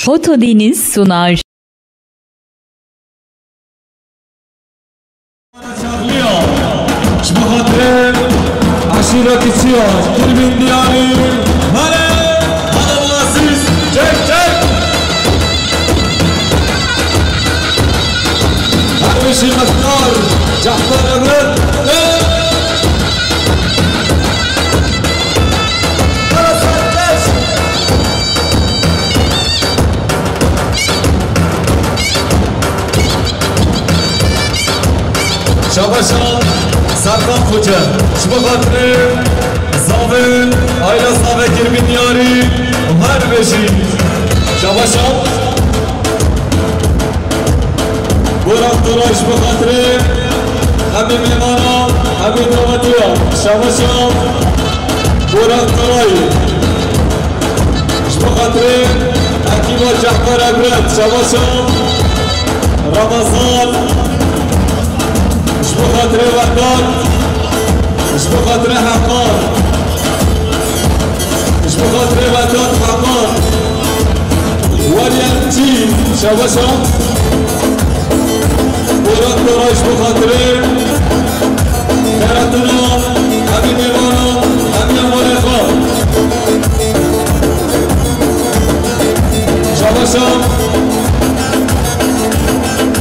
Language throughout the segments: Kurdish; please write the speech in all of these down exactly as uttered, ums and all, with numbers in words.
Foto Deniz sunar. Ji bo xatirê eşîra kiçiya Kirbîn Diyarî. Hale, hale Muazzîz, çek, çek. Her bijî Mextar, Cehfer Ebret. Hale serkeş. Şabaşa Serkan Xoce, ji bo xatirê zavê, aîla zavê Kirbîn Diyarî û her bijî. Şabaşa Burak Toray, ji bo xatirê hemî mêvana, hemî dawetiya. Şabaşa Burak Toray. Ji bo xatirê ekîba Cehfer Ebret, şabaşa Ramazan. Ji bo xatirê Vedat. Ji bo xatirê Heqan. Ji bo xatirê Vedat Heqan. Weliyem Çî, şabaşa. Murat Koray ji bo xatirê xeratina hemî mêvanan, hemî hevalê xwe. Şabaşa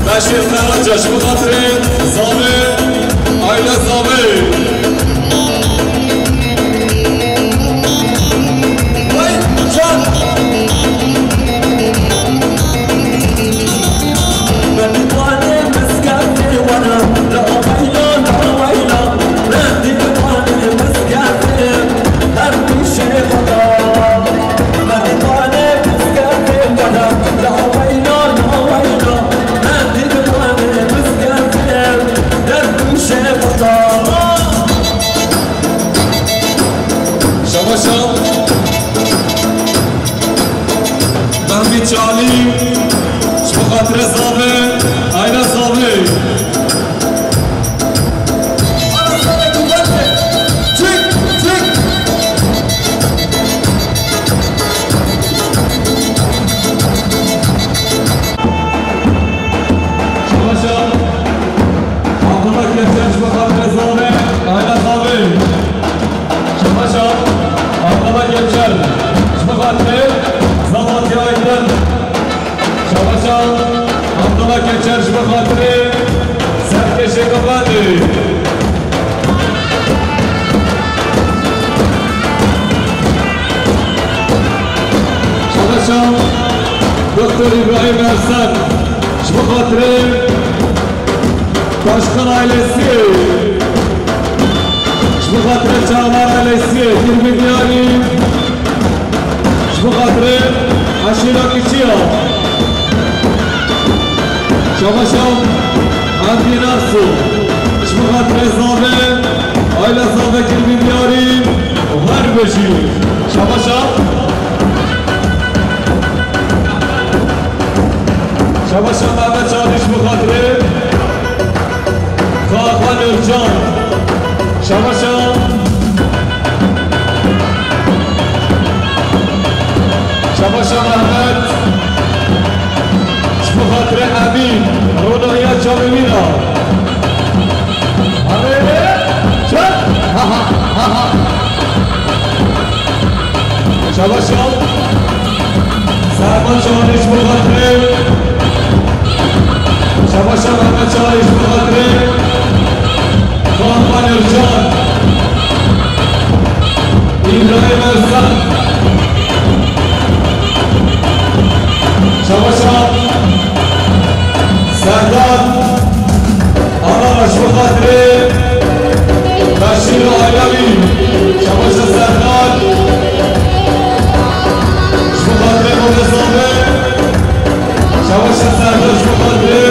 Beşîr Karaca ji bo xatirê zavê, aîla zavê. Şabaşa Mehmet Çalî, ji bo xatirê zavê, aîla zavê. Şabaşa Abdullah Geçer, ji bo xatirê zavê, aîla zavê. Şabaşa Abdullah Geçer, ji bo xatirê Zavatî Aydin. Şabaşa Abdullah Geçer, ji bo xatirê serkêşê Qubadê. Şabaşa Doktor Îbrahîm Ersen, ji bo xatirê Başkan ailesi. Ji bo xatirê Çağlar ailesi, Kirbîn Diyarî. Ji bo xatirê eşîra kiçiya. Şabaşa Hemdîn Ersoy. Ji bo xatirê zavê, aîla zavê Kirbîn Diyarî û her bijî. Şabaşa. Şabaşa Mehmet Çalî ji bo xatirê Kaxan Özcan. Şabaşa. Şabaşa Mehmet. Ji bo xatirê Emîn. Ronahiya çavê wî de. Şabaşa Serman Çağrı ji bo xatirê. Şabaşa Mehmet Çağrı ji bo xatirê Kahraman Özcan. İbrahim Özcan. Şabaşa Serdar Ana, ji bo xatirê Beşîr û aîla wî. Şabaşa Serdar. Ji bo xatirê Moxtesar Bey. Şabaşa Serdar, ji bo xatirê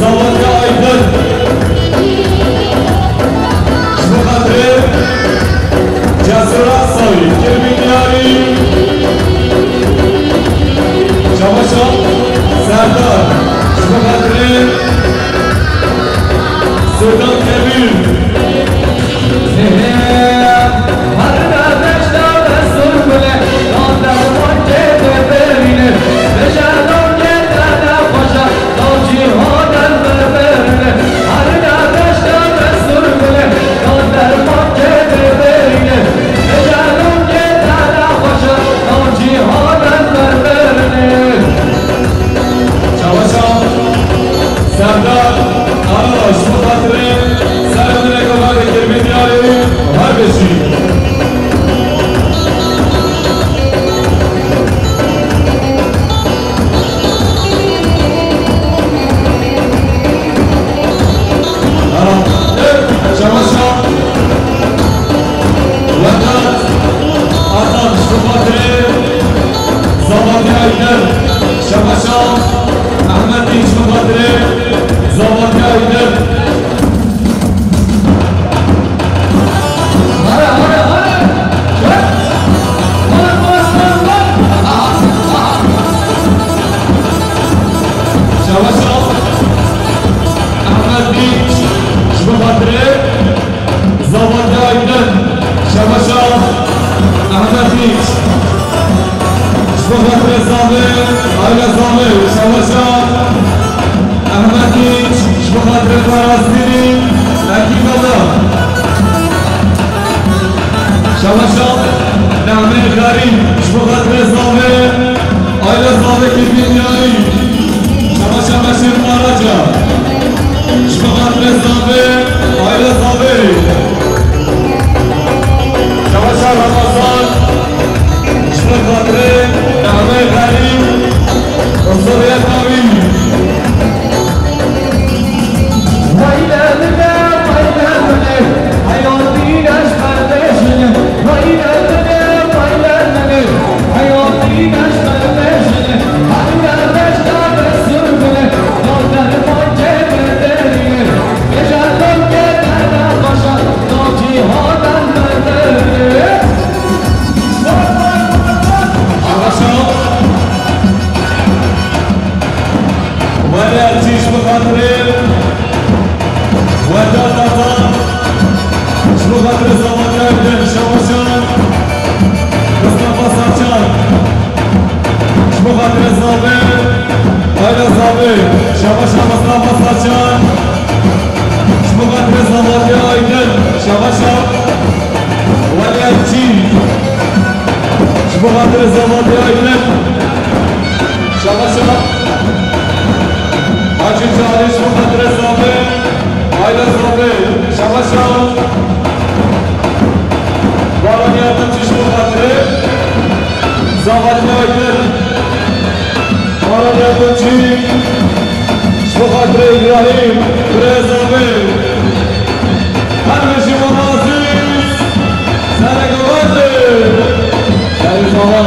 Zavatî Aydin. Ji bo xatirê Cesur Aksay, Kirbî Diyarî. Ji bo xatirê Zavê, aîla Zavê, şabaşa Ehmed Kîç, ji bo xatirê Ferastînî, Ekî Bela. Şabaşa Nehmê Xerîb, ji bo xatirê Zavê, aîla Zavê Kîrmînyanî. Şabaşa Beşîr Karaca, ji bo xatirê Zavê, aîla Zavê. Şabaşa Ramazan, ji bo xatirê Nehmê Xerîb, Osuriya Dawî. Weyle min e, weyle min e, heyatî ne ji xwe bêjin e. Weyle min e, weyle min e, heyatî ne ji xwe bêjin e. Heyre bejna be sor bin e, ya derman kê bi derî e. Bêje dawkê te ne baş e, ya cîhanan min derî e. Şabaşa. Wele Erçî ji bo xatirê Weda Tata, ji bo xatirê Zavatiyayê din, şabaşa Mustafa Saçan, ji bo xatirê Zavê, aîla Zavê, şabaşa Mustafa Saçan, ji bo xatirê Zavatiya Aydin, şabaşa Wele Erçî, ji bo xatirê Zavatiyayê din, şabaşa Hacî Calî, ji bo xatirê Zavê, aîla Zavê, şabaşa Baran Yardımcı, ji bo xatirê Zavatiyayê din, Baran Yardımcı, ji bo xatirê Îbrahîm, birê Zavê. Her bijî Mala Ezîz, sereke werde. Serî Zava.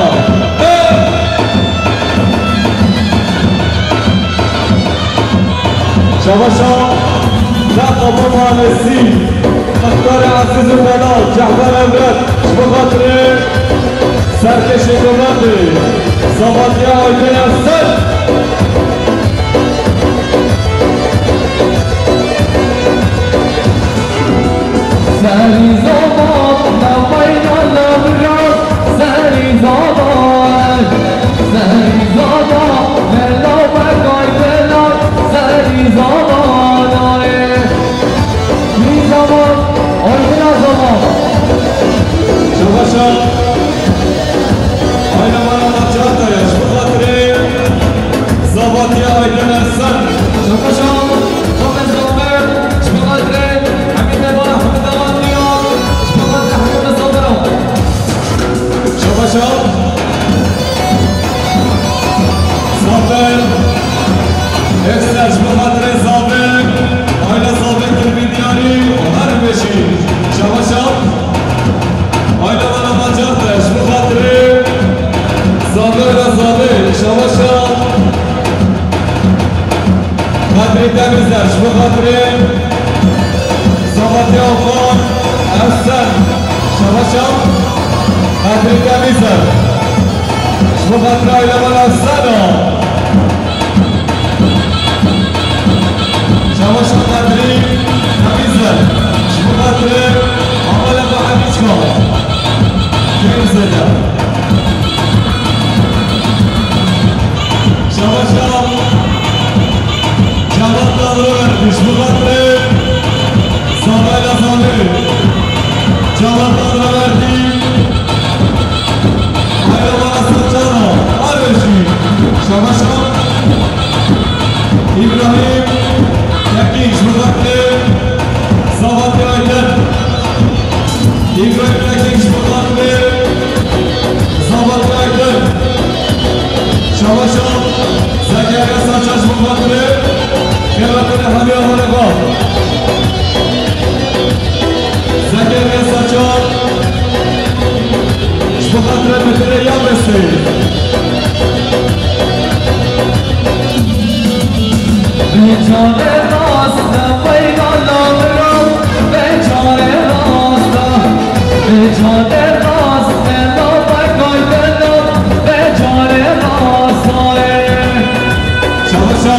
Şabaşa Daqabû Mahallesi, Muxtarê Ezîz û Delal, Cehber Evret, ji bo xatirê Serkêşê Govendê, Zavatiya Aydin Efser. Serî Zava, navayna navra, Serî Zava, Serî Zava, Bela Begay Bela, Serî Zava, nayê. Serî Zava, Aydina Zava. Şabaşa. Ayna mana Macarda ya, ji bo xatirê Zavatiya Aydin Ersen. Şabaşa, Xames Zafer, ji bo xatirê Hemîd Beba, Hemîd Awan Diya, ji bo xatirê Hemîd Zafer. Şabaşa. Zafer. Ekser, ji bo xatirê Zafer. Ayna Zafer Kirmîdyanî, her beşî. Şabaşa. Ayna mana Macar te, ji bo xatirê Zavê ra Zavê, şabaşa. Qadrî Temîzer, ji bo xatirê Zavatiya Okan Efser, şabaşa. Qadrî Temîzer, ji bo xatirê ayna mana Efsana. Şabaşa Qadrî Temîzer, ji bo xatirê Amala Mehemîçka. Kêm zêde. Şabaşa Cevat Tanrıverdi, ji bo xatirê Zavayla Zavê. Cevat Tanrıverdi. Hayra Mara Saçana, Arveşî, Şamaşa, İbrahim Tekin, ji bo xatirê Zavatê Aydin. İbrahim Tekin, ji bo xatirê Zavatê Aydin. Şamaşa, Zekeriya Saçan, ji bo xatirê xebatê Hemî Amanê xwe. Zekeriya Saçan, ji bo xatirê Metinê ya Mesê. Bê çavê rast e, weyla lamira, bê çavê rast e, bê çavê rast e, la bekay dela, bê çavê rast e. Şamaşa.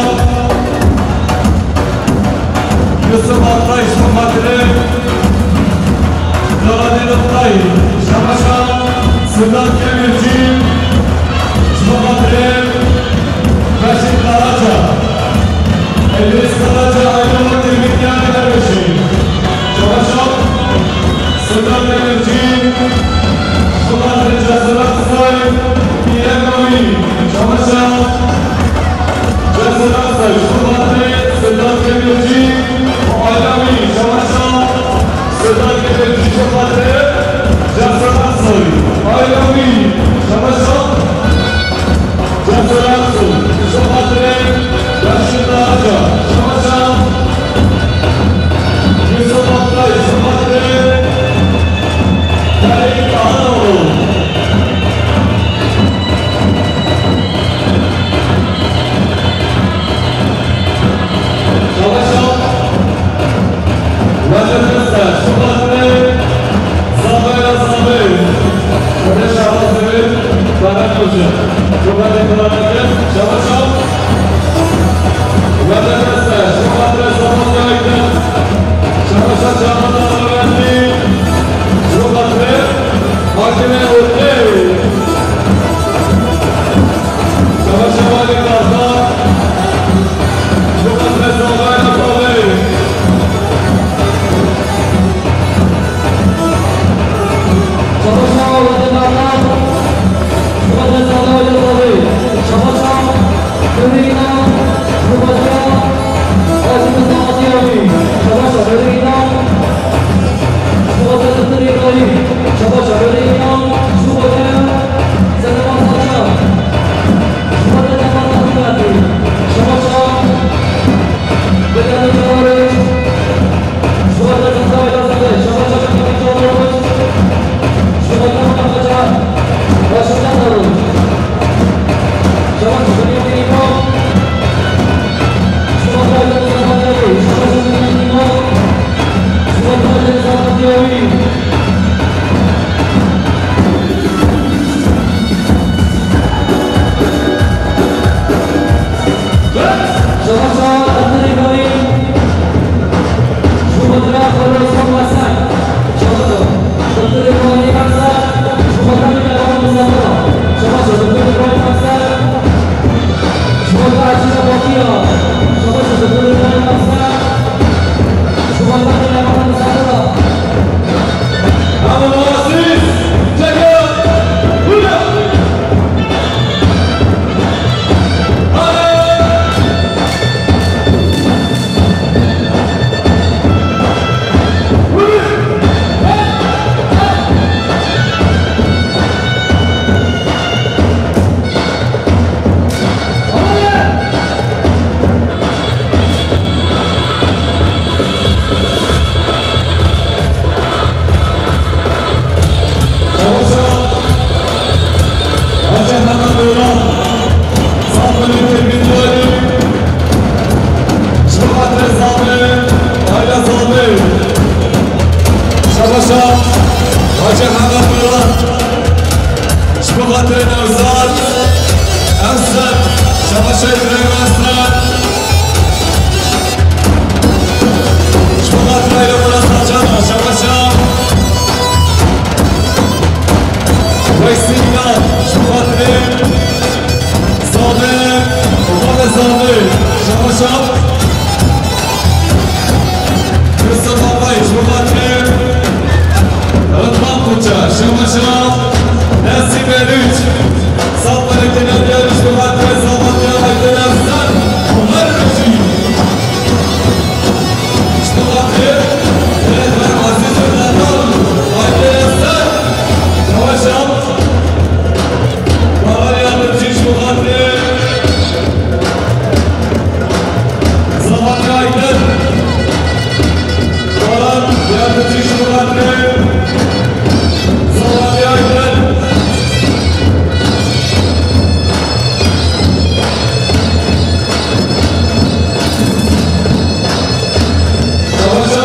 Yusuf Altay, ji bo xatirê Zaradîn Altay, Şamaşa, Serdar Kemirci, ji Şabaş olsun. Çok hadi karar edin. Şabaş ol. Şabaş ol. Şabaş ol. Şabaş ol. Şabaş ol. Şabaşa, Hacı Hemed Duran. Ji bo xatirê Newzad, Ewsel, şabaşa Îbrahîm Ewsel. Ji bo xatirê Îbrahîm Ewsel, şabaşa. Weysî Bilal, ji bo xatirê Zade, Zade, şabaşa. Mustafa Bey, ji bo xatirê Rıdvan Koçer, şabaşa. Nesîm Erîç, Safverê Kenediyarî, ji bo xatirê Sabatya Ayten Ewsel, Omer Rejî. Ji bo xatirê Rêber Ezîz Erdal, Ayten Ewsel, şabaşa. Baran Yardımcı, ji bo xatirê Sabatya Ayten. Baran Yardımcı, ji bo xatirê Sabatya Ayten. Şabaşa.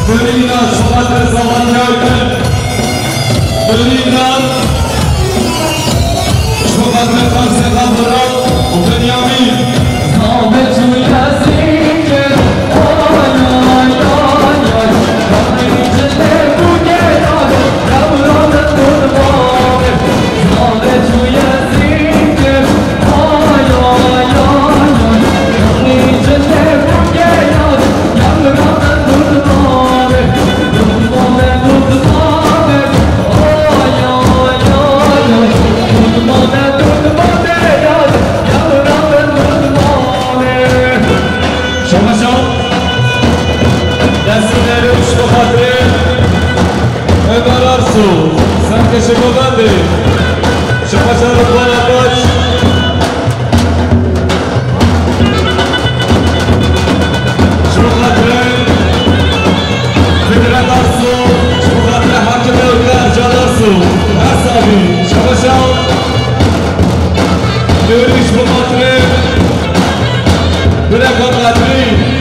Bölüyla Şubat ve Zavalyaydın. Bölüyla Şubat ve Tansiyaka Burak ve Benyamin. Şamaşan, destê derûş bi xatirê Ömer Arsu, serkêşê govendê, Şamaşan Rıdvan Ataç, ji bo xatirê Fikret Arsu, ji bo xatirê Hakimê Ewke Ercan Arsu, her sabî, Şamaşan. Dûrî ji bo xatirê Bireka Qedrî.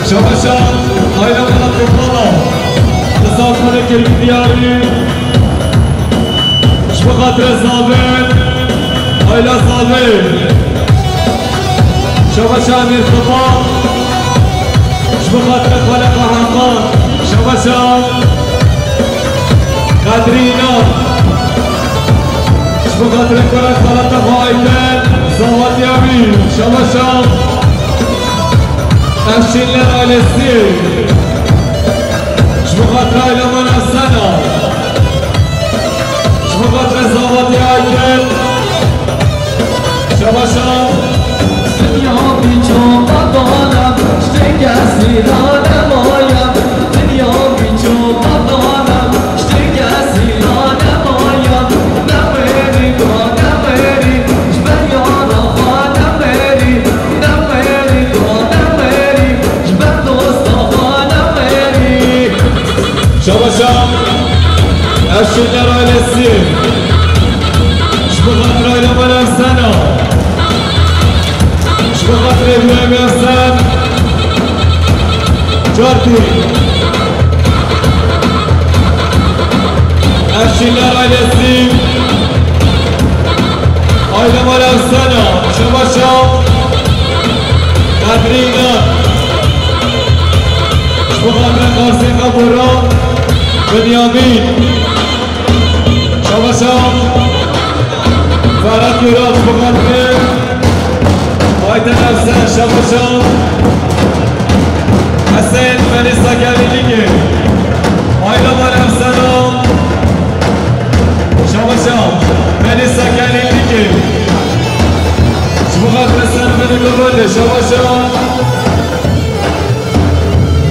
Şamaşan, aile bana kurtala. Misafirê kirî diyarî. Ji bo xatirê Zavê, aile Zavê. Şamaşan Mîr Xifa. Ji bo xatirê xalê Qehrexan. Şamaşan Qedrî Înan. Ji bo xatirê kura xaleta xwe Ayten, Zavatiya wî, Şamaşan. Ev Şînler ailesî. Ji bo xatirê aile me Navsena. Ji bo xatirê Zavatiya Ayten. Şamaşan. Dinya bî çaqa dana, ştê kesî ra nemaye. Dinya bî çaqa dana, ştê kesî ra nemaye. Nexêrî ka nexêrî, ji ber yara xwe nexêrî. Nexêrî ka nexêrî, ji ber dosta xwe nexêrî. Şabaşa Eşîler ailesi. Ji bo xatirê aile me Navsena. Ji bo xatirê Îbrahîm Efsen. Cartî. Eşîler ailesi. Aile me Navsena. Şabaşa. Qedrî Înan. Ji bo xatirê Qarsê Xebora. Binyamîn. Şabaşa. Ferhat Yoraç, bi xatirê Ayten Efsen, şabaşa. Hesen Melisa Gelînlikê. Ayla Mar Efsena. Şabaşa. Melisa Gelînlikê. Ji bo xatirê Sen Melî Gobendê, şabaşa.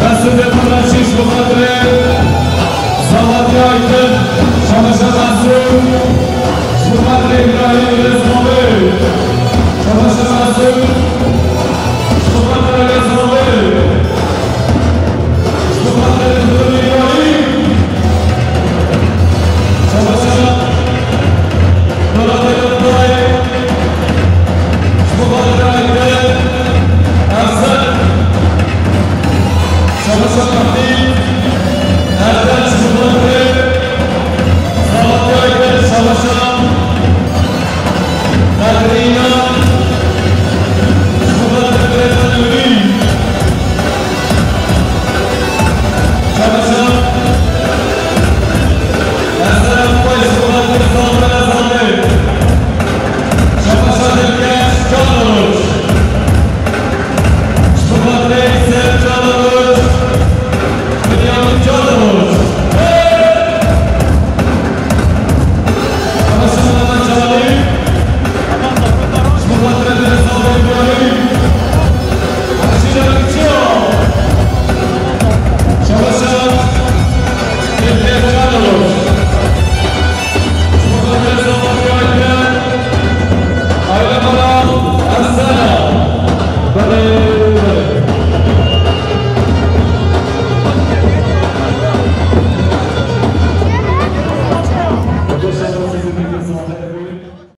Mesûdê Miraşî ji bo xatirê Zavatî Aytin, şabaşa Mesûd, ji bo xatirê Îbrahîm Rêzbabê,